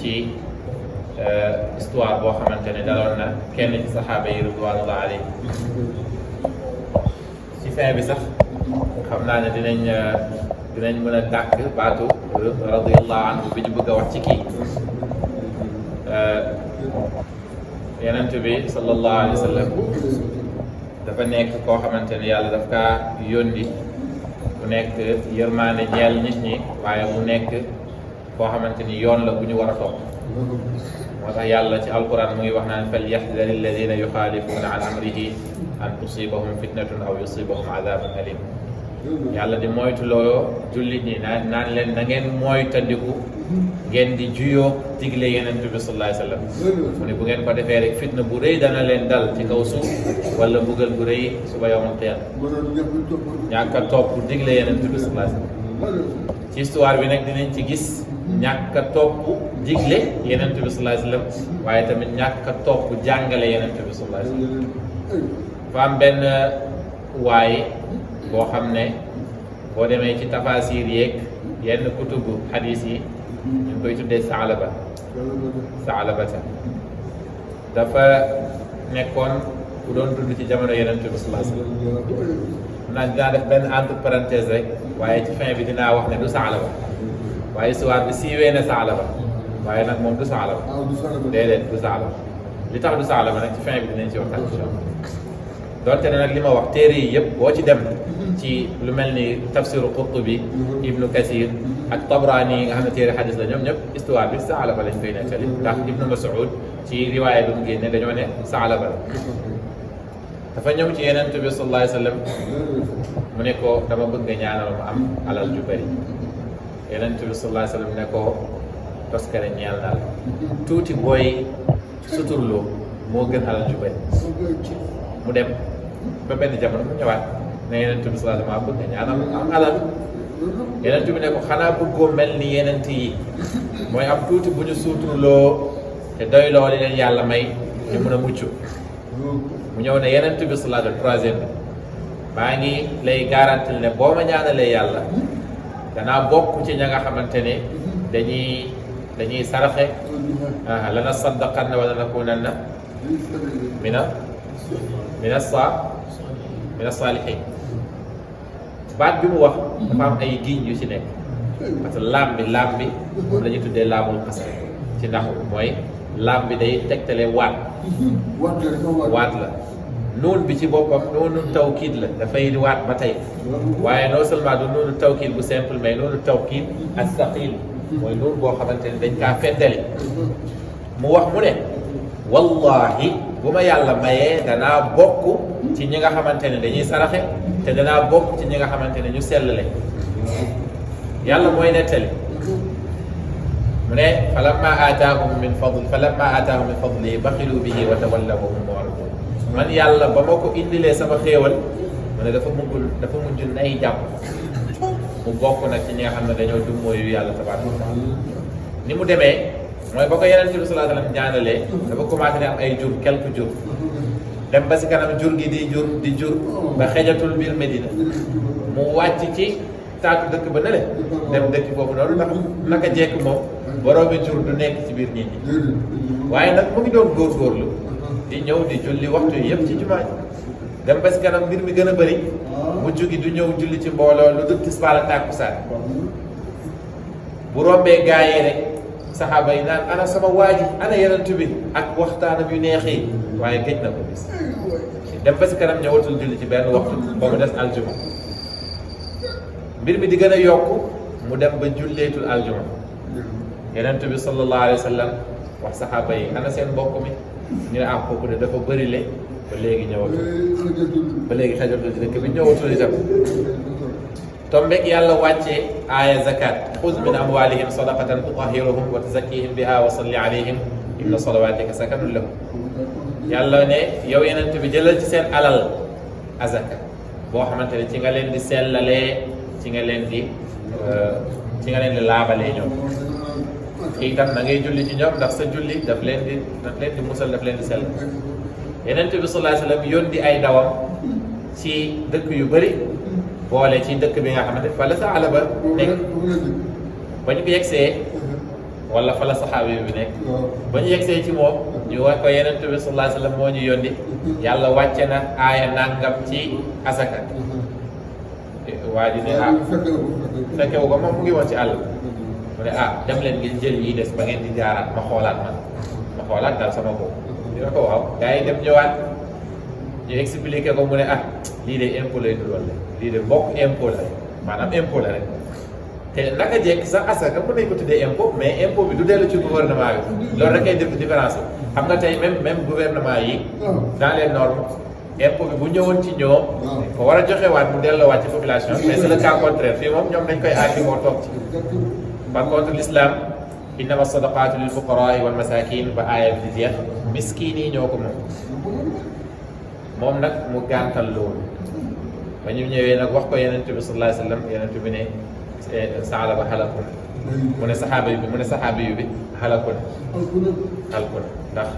ci histoire boo xamante ne daloon na kenn ci saxaaba yi ridwaanullah alayhim ci fin bi sax xam naa ne dinañ mën a dàkk baatu radiyallahu anhu bi ñu bëgg a wax ci kii Yonent bi sallallahu alayhi wa sallam dafa nekk koo xamante ne yàlla daf kaa yónni mu nekk yërmaande ñeel nit ñi waaye mu nekk koo xamante ni yoon la bu ñu war a topp moo tax yàlla ci alquran mu ngi wax naan fal yaxdari alladina yuxaalifuuna an amrihi an tusibahum fitnatun aw yusibahum adabun alim yàlla di moytuloo jullit ñi naan leen na ngeen moytandiku ngeen di juyoo digle Yonent bi sallallahu alayhi wa sallam mu ne bu ngeen ko defee rek fitna bu rëy dana leen dal ci kaw suuf wala mbugal bu rëy suba yawmal qiyaama ñàkk a topp digle Yonent bi sallallahu alayhi wa sallam ci histoire bi nag dinañ ci gis ñàkk a topp digle Yonent bi sallallahu alayhi wa sallam waaye tamit ñàkk a topp jàngale Yonent bi sallallahu alayhi wa sallam fa am benn waaye boo xam ne boo demee ci tafasir yeeg yenn kutubu hadis yi ñu koy tuddee Saalabata dafa nekkoon ku doon dund ci jamono Yonent bi sallallahu alayhi wa sallam naa dinaa def benn entre parenthèse rek waaye ci fin bi dinaa wax ne du Saalaba waaye histoire bi siiwee na Saalaba waaye nag moom du Saalaba déedéet du Saalaba li tax du Saalaba nag ci fin bi dinañ ci waxtaan incha allah donte ne nag li ma wax téere yi yëpp boo ci dem ci lu mel ni tafsiru Qurtubi Ibnu Kasir ak Tabrani yi nga xam ne téere xadis la ñoom ñëpp histoire bi Saalaba lañ koy nettali ndax Ibnu Mas'ud ci riwaaya bi mu génne dañoo ne Saalaba la dafa ñëw ci Yonent bi sallallahu alayhi wa sallam mu ne ko dama bëgg nga ñaanal ma am alal ju bëri Yonent bi sallallahu alayhi wa sallam ne ko toskare ñeel naa la tuuti booy suturloo moo gën alal ju bëri mu dem ba benn jamono mu ñëwaat ne Yonent bi sallallahu alayhi wa sallam bëgg nga ñaanal am alal Yonent bi ne ko xanaa bëggoo mel ni Yonent yi mooy am tuuti bu ñu suturloo te doy loo li leen yàlla may ñu mën a mucc mu ñëw ne Yonent bi sallallahu alayhi wa sallam troisième bi maa ngi lay garantil ne boo ma ñaanalee yàlla danaa bokk ci ña nga xamante ne dañuy saraxe lana saddaqanna wa lanakunanna mina saalihin baat bi mu wax dafa am ay giñ yu ci nekk parce que laam bi moom la ñuy tuddee laamul xasam ci ndaxu mooy laam bi day tegtale waat la nuun bi ci boppam noonu tawkiid la dafay waat ba tey waaye non seulement du noonu tawkiid bu simple mais noonu tawkiid as-saqil mooy nuun boo xamante ne dañ kaa feddali mu wax mu ne wallahi bu ma yàlla mayee danaa bokk ci ñi nga xamante ne dañuy saraxe te danaa bokk ci ñi nga xamante ne ñu sellale yàlla mooy nettali mu ne falamma aataahum min fadlihi baxilu bihi wa tawallaw wa hum mu'ridun man yàlla ba ma ko indilee sama xéewal mu ne dafa mujj nay jàpp mu bokk nag ci ñi nga xam ne dañoo dum mooyu yàlla tabaaraka wa taala ni mu demee mooy ba ko Yonent bi sallallahu alayhi wa sallam ñaanalee dafa commencé ne am ay jur quelques jur dem ba si kanam jur gi di jur ba xejatul biir Medina mu wàcc ci taatu dëkk ba ne le dem dëkk foofu noonu ndax naka jekk moom boroomi jur du nekk ci biir nit ñi waaye nag mu ngi doon góorgóorlu di ñëw di julli waxtu yi yëpp ci jumaa ji dem ba si kanam mbir mi gën a bëri mu jugi du ñëw julli ci mbooloo lu dul tisbaar ak takkusaan bu rombee gaa yi rek saxaaba yi naan ana sama waaji ana Yonent bi ak waxtaanam yu neex yi waaye géej na ko gis dem ba si kanam ñëwatul julli ci benn waxtu ba mu des aljuma mbir mi di gën a yokku mu dem ba julleetul aljuma Yonent bi sallallahu alayhi wa sallam wax saxaaba yi ana seen mbokk mi ñu ne am kooku de dafa bëri le ba léegi ñëwatul ba léegi xajatul ci dëkk bi ñëwatul itam tombeeg yàlla wàccee aaya zakat xuz min amwalihim sadaqatan tutahhiruhum wa tuzakkihim biha wa salli alayhim inna salawatika sakanun lahum yàlla ne yow Yonent bi jëlal ci seen alal azaka boo xamante ne ci nga leen di sellalee ci nga leen di laabalee ñoom itam na ngay julli ci ñoom ndax sa julli daf leen di musal daf leen di sell Yonent bi sallallahu alayhi wa sallam yónni ay dawam ci dëkk yu bëri boole ci dëkk bi nga xamante fa la Saalaba nekk ba ñu ko yegsee wala fa la saxaabi bi nekk ba ñu yegsee ci moom ñu wax ko Yonent bi sallallahu alayhi wa sallam moo ñu yónni yàlla wàcce na aaya nangam ci asaka waa ji ne fekkewu ko moom mu ngi woon ci àll mu ne dem leen ngeen jël yi des ba ngeen di jaaraat ma xoolaat daal sama bopp ñu ne ko waaw gars yi dem ñëwaat ñu expliqué ko mu ne lii de impôt lay dugal lii de bokk impôt la maanaam impôt la rek te naka jekk sax asaka mën nañ ko tuddee impôt mais impôt bi du dellu ci gouvernement bi loolu rek ay def différence xam nga tey même gouvernement yi dans les normes impôt bi bu ñëwoon ci ñoom ko war a joxewaat mu delloowaat ci population mais c'est le cas contraire fii moom ñoom dañ koy aaki moo toog ci par contre l'islam innama sadaqatu lil fuqaraa wal masakin ba aaya bi di jeex miskin yi ñoo ko moom nag mu gàntal loolu ba ñu ñëwee nag wax ko Yonent bi sallallahu alayhi wa sallam Yonent bi ne Saalaba xalakun mu ne saxaabi yu bi xalakun ndax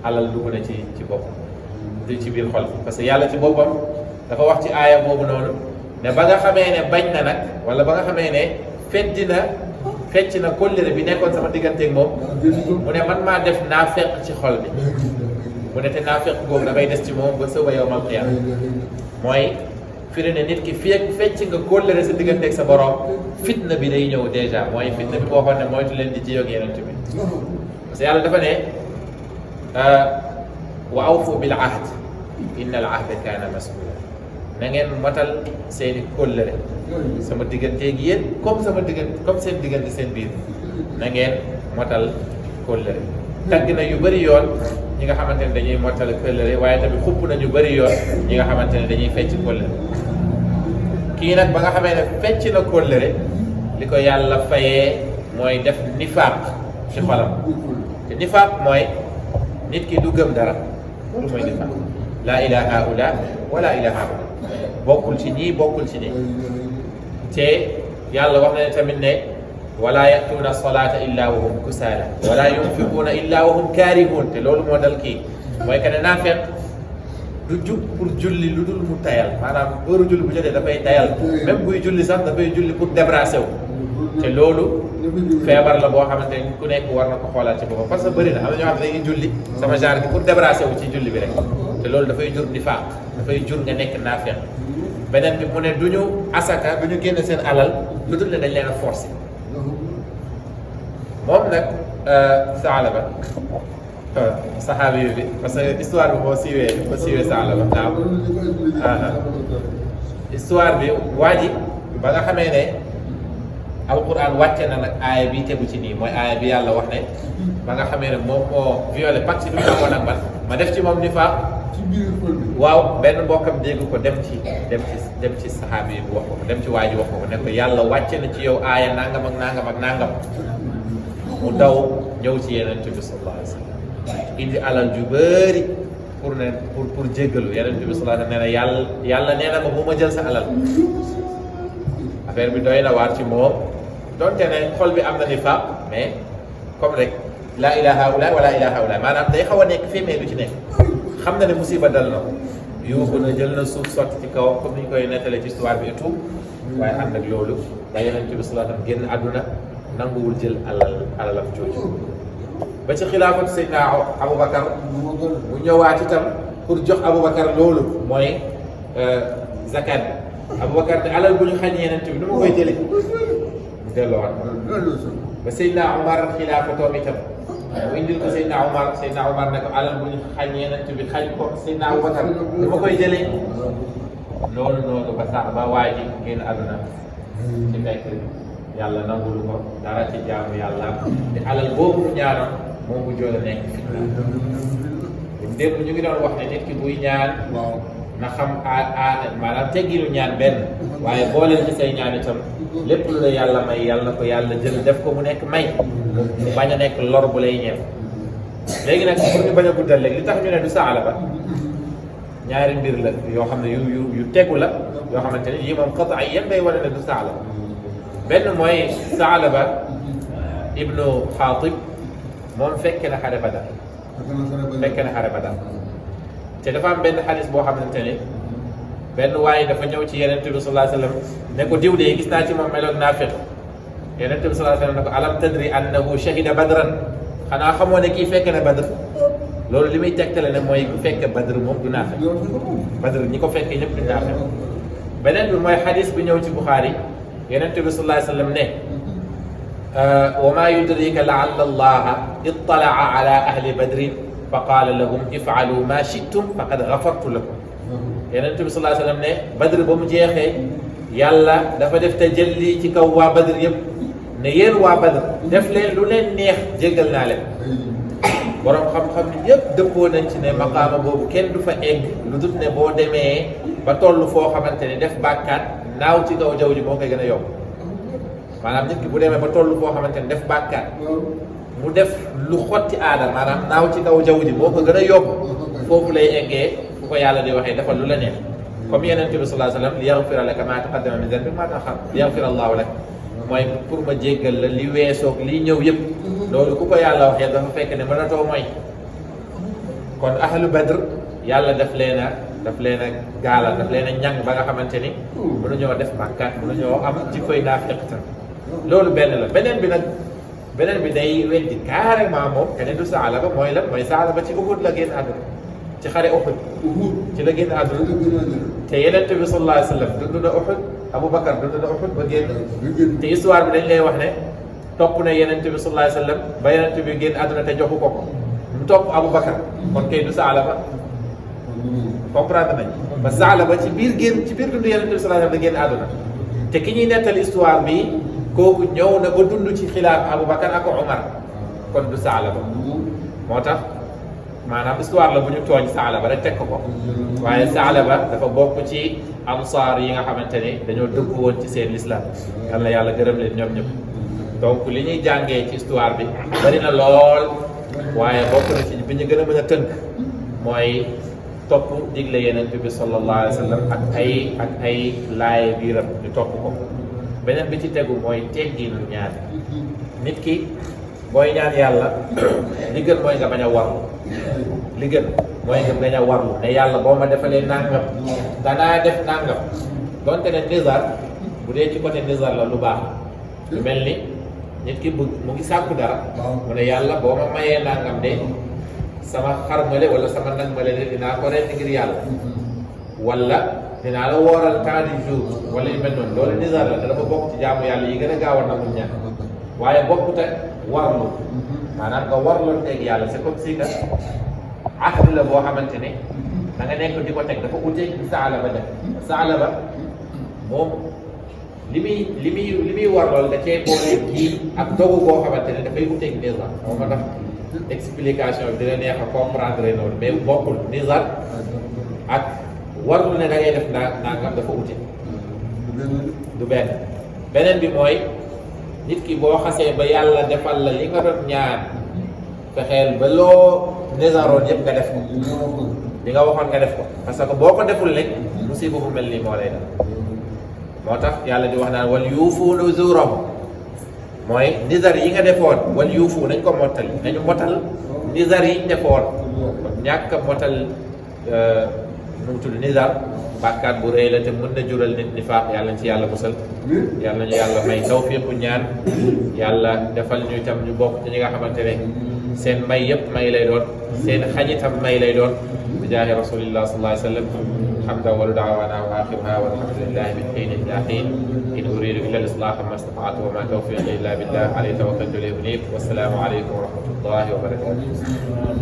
alal dugg na ci bopp ci biir xol bi parce que yàlla ci boppam dafa wax ci aaya boobu noonu ne ba nga xamee ne bañ na nag wala ba nga xamee ne fecc na kóllëre bi nekkoon sama digganteeg moom mu ne man maa def naafeq ci xol bi mu ne te naafeq boobu dafay des ci moom ba suba yawmal qiyaama mooy firi ne nit ki fecc nga kóllëre sa digganteeg sa borom fitna bi day ñëw dèjà mooy fitna bi boo xam ne moytu leen di ci yog Yonent bi parce que yàlla dafa ne wa awfu bil ahd inna al ahda kaana mas'uula na ngeen matal seeni kóllëre sama digganteeg yéen comme seen diggante seen biir na ngeen matal kóllëre tagg na yu bëri yoon ñi nga xamante ne dañuy motal kóllëre waaye tamit xupp na ñu bëri yoon ñi nga xamante ne dañuy fecc kóllëre kii nag ba nga xamee ne fecc na kóllëre li ko yàlla fayee mooy def nifaaq ci xolam te nifaaq mooy nit ki du gëm dara loolu mooy nifaaq laa ilaaha haula wala ilaaha haula bokkul ci ñii bokkul ci ñii te yàlla wax na ne tamit ne wala yatuuna salaata illa wa hum kusaala wala yunfiquuna illa wa hum kaarihuun te loolu moo dal kii mooy que ne naafeq du jug pour julli lu dul mu tayal maanaam heure julli bu jotee dafay tayal même buy julli sax dafay julli pour débrasser wu te loolu feebar la boo xamante ni ku nekk war na ko xoolaat ci boppam parce que bëri na am na ñoo xam ne dañuy julli sama genre bi pour débrasser wu ci julli bi rek te loolu dafay jur nifaaq dafay jur nga nekk naafeq beneen bi mu ne du ñu asaka du ñu génn seen alal lu dul ne dañ leen a forcer moom nag Saalaba saxaabi bi parce que histoire bi moo siiwee Saalaba naam histoire bi waa ji ba nga xamee ne alquran wàcce na nag aaya bi tegu ci nii mooy aaya bi yàlla wax ne ba nga xamee ne moom moo violé pacte bi amoon ak man ma def ci moom nifaaq waaw benn mbokkam dégg ko dem ci saxaabi bi wax ko dem ci waa ji wax ko ne ko yàlla wàcce na ci yow aaya nangam ak nangam ak nangam mu daw ñëw ci Yonent bi sallallahu alayhi wa sallam indi alal ju bëri pour jéggalu Yonent bi sallallahu alayhi wa sallam nee na yàlla nee na ma bu ma jël sa alal affaire bi doy na waar ci moom donte ne xol bi am na nifaaq mais comme rek laa ilaaha haula wala ilaaha haula maanaam day xaw a nekk fii mais du ci nekk xam na ne musiba dal na ko yuuxu na jël na suuf sotti ci kaw comme ni ñu koy nettalee ci histoire bi et tout waaye ànd ak loolu ba Yonent bi sallallahu alayhi wa sallam génn àdduna nanguwul jël alalam jooju ba ci xilaafatu Seydina Aboubacar mu ñëwaat itam pour jox Aboubacar loolu mooy zakat bi Aboubacar ne alal bu ñu xañ Yonent bi nu ma koy jëlee mu delloowaat ba Seydina Omar xilaafatoom itam mu indil ko Seydina Omar ne ko alal bu ñu xañ Yonent bi xañ ko Seydina Aboubacar nu ma koy jëlee noonu ba sax ba waa ji génn àdduna ci fekk yàlla nangulu ko dara ci jaamu yàlla te alal boobu mu ñaanoon moom bu jóole nekk fitna démb ñu ngi doon wax ne nit ki buy ñaan na xam maanaam tegginu ñaan benn waaye booleel ci say ñaan itam lépp lu la yàlla may yàlla na ko yàlla jël def ko mu nekk may mu bañ a nekk lor bu lay ñeew léegi nag pour ñu bañ a guddal léegi li tax ñu ne du Saalaba ñaari mbir la yoo xam ne yu tegu la yoo xamante ne yii moom qat'iyyan day wane ne du Saalaba benn mooy Saalaba ibnu Xaatib moom fekke na xare Badar te dafa am benn xadis boo xamante ne benn waaye dafa ñëw ci Yonent bi sallallahu alayhi wa sallam ne ko diw de gis naa ci moom meloon naafiq yonent bi sallallahu alayhi wa sallam ne ko alam tadri annahu shahida badran xanaa xamoo ne kii fekk na badr loolu li muy tegtale ne mooy ku fekk badr moom du naafe badr ñi ko fekkee ñëpp du naafe beneen bi mooy xadis bi ñëw ci Buxaari yonent bi sallallahu alayhi wa sallam ne wa maa yudrika laalla allaha ittalaa ala ahli badrin fa qaala lahum ifaalu ma shitum faqad gafartu lakum yonent bi sallallahu alayhi wa sallam ne badr ba mu jeexee yàlla dafa def tajalli ci kaw waa badr yëpp ne yéen waa badr def leen lu leen neex jéggal naa leen borom xam-xam ni yëpp dëppoo nañ ci ne maqaama boobu kenn du fa egg lu dut ne boo demee ba toll foo xamante ne def bàkkaat naaw ci kaw jaww ji moo koy gën a yomb maanaam nit ki bu demee ba toll foo xamante ne def bàkkaat mu def lu xotti aada maanaam naaw ci kaw jaww ji moo ko gën a yomb foofu lay eggee fu ko yàlla di waxee defal lu la neex comme yonent bi sallallahu alayhi wa sallam li yaghfira laka maa taqaddama min dhanbika maa ta'akhkhara li yaghfira allahu lak mooy pour ma jéggal la li weesoog li ñëw yëpp loolu ku ko yàlla waxee dafa fekk ne mënatoo mooy kon ahlu badr yàlla daf leen a gaalal daf leen a ñàng ba nga xamante ni mënuñoo def bàkkaat mënuñoo am jikkoy naafiq tam loolu benn la beneen bi day weddi carrément moom keneen du Saalaba mooy la mooy Saalaba ci Uhud la génn àdduna ci xare Uhud ci la génn àdduna te Yonent bi sallallahu alayhi wa sallam dund na Uhud Aboubacar dund na Uhud ba génn te histoire bi dañ lay wax ne topp na Yonent bi sallallahu alayhi wa sallam ba Yonent bi génn àdduna te joxu ko mu topp Aboubacar kon kay du Saalaba comprendre nañ ba Saalaba ci biir dund Yonent bi sallallahu alayhi wa sallam da génn àdduna te ki ñuy nettal histoire bi kooku ñëw na ba dund ci xilaaf Aboubacar ak Omar kon du Saalaba moo tax maanaam histoire la bu ñu tooñ Saalaba rek teg ko waaye Saalaba dafa bokk ci ansaar yi nga xamante ne dañoo dëgg woon ci seen lislam yal na yàlla gërëm leen ñoom ñëpp donc li ñuy jàngee ci histoire bi bari na lool waaye bokk na ci bi ñu gën a mën a tënk mooy topp digle Yonent bi sallallahu alayhi wa sallam ak ay laaye biiram ñu topp ko beneen bi ci tegu mooy tegginu ñaan nit ki booy ñaan yàlla li gën mooy nga bañ a warlu li gën mooy nga bañ a warlu ne yàlla boo ma defalee nangam danaa def nangam donte ne nizar bu dee ci côté nizar la lu baax lu mel ni nit ki bëgg mu ngi sàkku dara mu ne yàlla boo ma mayee nangam de sama xarmale wala sama nangmale de dinaa ko rendi ngir yàlla wala dinaa la wooral temps du jour wala yu mel noonu loolu nizar la te dafa bokk ci jaamu yàlla yi gën a gaaw a nangu ñaan waaye bokkut ak warlu maanaam nga warloon teg yàlla c'est comme si que ahd la boo xamante ne da nga nekk di ko teg dafa uteeg bi Saalaba def Saalaba moom li muy warlool da cee boole kii ak dogu boo xamante ne dafay uteeg nizar moo ma tax explication bi dina neex a comprendre noonu mais bokkul nizar ak warlu ne da ngay def nangam dafa ute du benn beneen bi mooy nit ki boo xasee ba yàlla defal la li nga doon ñaan fexeel ba loo nizaroon yëpp nga def ko li nga waxoon nga def ko parce que boo ko deful rek musiba bu mel nii moo lay def moo tax yàlla di wax naan wal yuufu nuzurahum mooy nizar yi nga defoon wal yuufu nañ ko mottali nañu motal nizar yi ñu defoon ñàkk a motal nu mu tudd nizar bàkkaat bu rëy la te mën na jural nit nifaaq yàlla ñu ci yàlla musal yàlla ñu yàlla may tawfiiqu ñaan yàlla defal ñu itam ñu bokk ci ñi nga xamante ne seen may yëpp may lay doon seen xañ itam may lay doon bi jaahi rasulillah sallallahu alayhi wa sallam hamdan wa da'wana wa axiruha walhamdulillahi min hiin ila hiin in uridu illa al-islaha ma istata'tu wa ma tawfiqi illa billah alayhi tawakkaltu wa ilayhi unib wassalaamu alaykum wa rahmatullahi wa barakatuh